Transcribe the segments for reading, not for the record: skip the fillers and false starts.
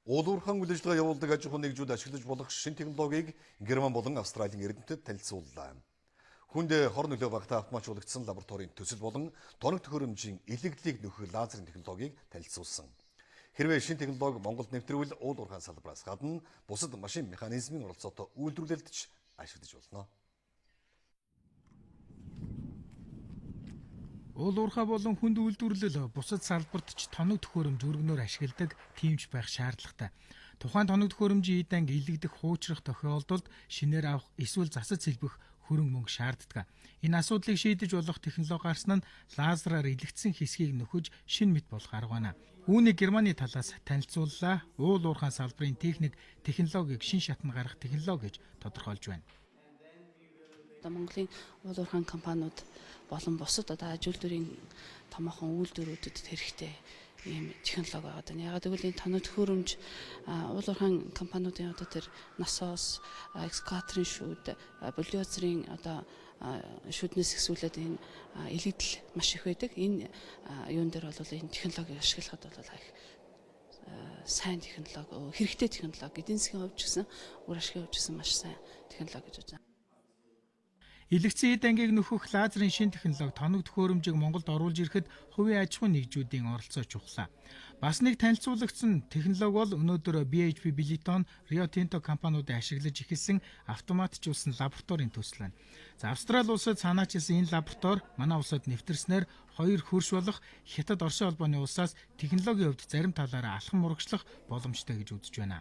Уул уурхайн үйл ажиллагаа явуулдаг аж ахуйн нэгжүүд ашиглаж болох шинэ технологиг Герман болон Австралийн эрдэмтэд танилцууллаа. Хүнд хор нөлөө багатай автоматжуулагдсан лабораторийн төсөл болон тоног төхөөрөмжийн илэгдлийг нөхөх лазерын технологиг танилцуулсан. Хэрвээ шинэ технологи Монголд нэвтрвэл уул уурхайн салбараас гадна бусад машин механизмын оролцоотой үйлдвэрлэлд ч ашиглаж болно. Уул уурхай болон хүнд үйлдвэрлэл бусад салбарт ч тоног төхөөрөмж өргөнөөр ашигладаг тийм ч байх шаардлагатай. Тухайн тоног төхөөрөмжийн эд анги илэгдэх, хуучрах тохиолдолд шинээр авах эсвэл засаж сэлбэх хөрөнгө мөнгө шаарддаг. Энэ асуудлыг шийдэж болох технологи гарсан нь лазераар илэгдсэн хэсгийг нөхөж шинэ мэт болох арга байна. Үүнийг Германы талаас танилцууллаа. Уул уурхайн салбарын техник технологиг шинэ шатанд гаргах технологи гэж тодорхойлж байна. Одоо Монголын уул уурхайн компаниуд болон бусад одоо аж үйлдвэрийн томоохон үйлдвэрүүдэд хэрэгтэй ийм технологи байгаа даа. Яагаад гэвэл энэ тоног төхөөрөмж уул уурхайн компаниудын одоо тэр насос, экскаваторын шүд, бульдозерын одоо шүднээс эхлүүлээд энэ илэгдэл маш их байдаг. Энэ юун дээр бол энэ технологиг ашиглахад бол их сайн технологи, хэрэгтэй технологи, эдийн засгийн хувьд ч гэсэн үр ашигын хувьд ч гэсэн маш сайн технологи гэж бодож байна. Илэгдсэн эд ангийг нөхөх лазерын шинэ технологи тоног төхөөрөмжийг Монголд оруулж ирэхэд хувийн аж ахуйн нэгжүүдийн оролцоо чухлаа. Бас нэг танилцуулагдсан технологи бол өнөөдөр BHP Billiton, Rio Tinto компаниудын ашиглаж эхэлсэн автоматжуулсан лабораторийн төсөл байна. За, Австрали улсад санаачилсан энэ лаборатори манай улсад нэвтэрснээр хоёр хөрш болох Хятад, Оросын холбооны улсаас технологийн хувьд зарим талаараа алхам урагшлах боломжтой гэж үзэж байна.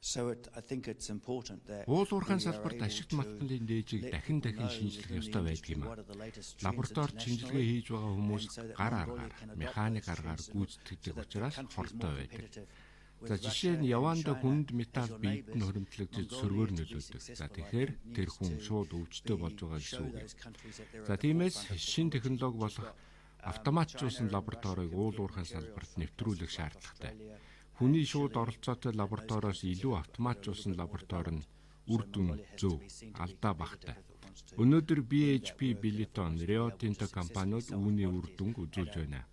Уул уурхайн салбарт ашигт малтмалын дээжийг дахин дахин шинжлэх ёстой байдаг юм. Лабораторид шинжилгээ хийж байгаа хүмүүс гар аргаар, механик аргаар гүйцэтгэдэг учраас хортой байдаг. За, жишээ нь, яваанда хүнд металл биед нь хуримтлагдаж сөргөөр нөлөөлдөг. За, тэгэхээр тэр хүн шууд өвчтөй болж байгаа гэсэн үг юм. За, тиймээс шинэ технологи болох автоматжуулсан лабораторийг уул уурхайн салбарт нэвтрүүлэх шаардлагатай. Хүний шууд оролцоотой лабораториос илүү автоматжуулсан лаборатори нь үр дүн зөв, алдаа багатай. Өнөөдөр BHP Billiton, Rio Tinto компаниуд үүний үр дүнг үзүүлж байна.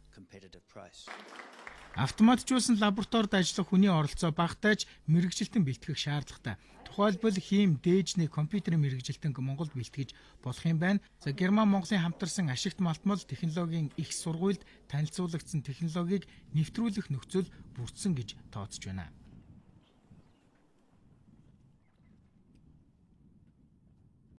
Автоматжуулсан лабораторид ажиллах хүний оролцоо багатай ч мэргэжилтэн бэлтгэх шаардлагатай. Тухайлбал, хим дээжний компьютерийн мэргэжилтэнг Монголд бэлтгэж болох юм байна. За, Герман Монголын хамтарсан ашигт малтмал технологийн их сургуульд танилцуулагдсан технологиг нэвтрүүлэх нөхцөл бүрдсэн гэж тооцож байна.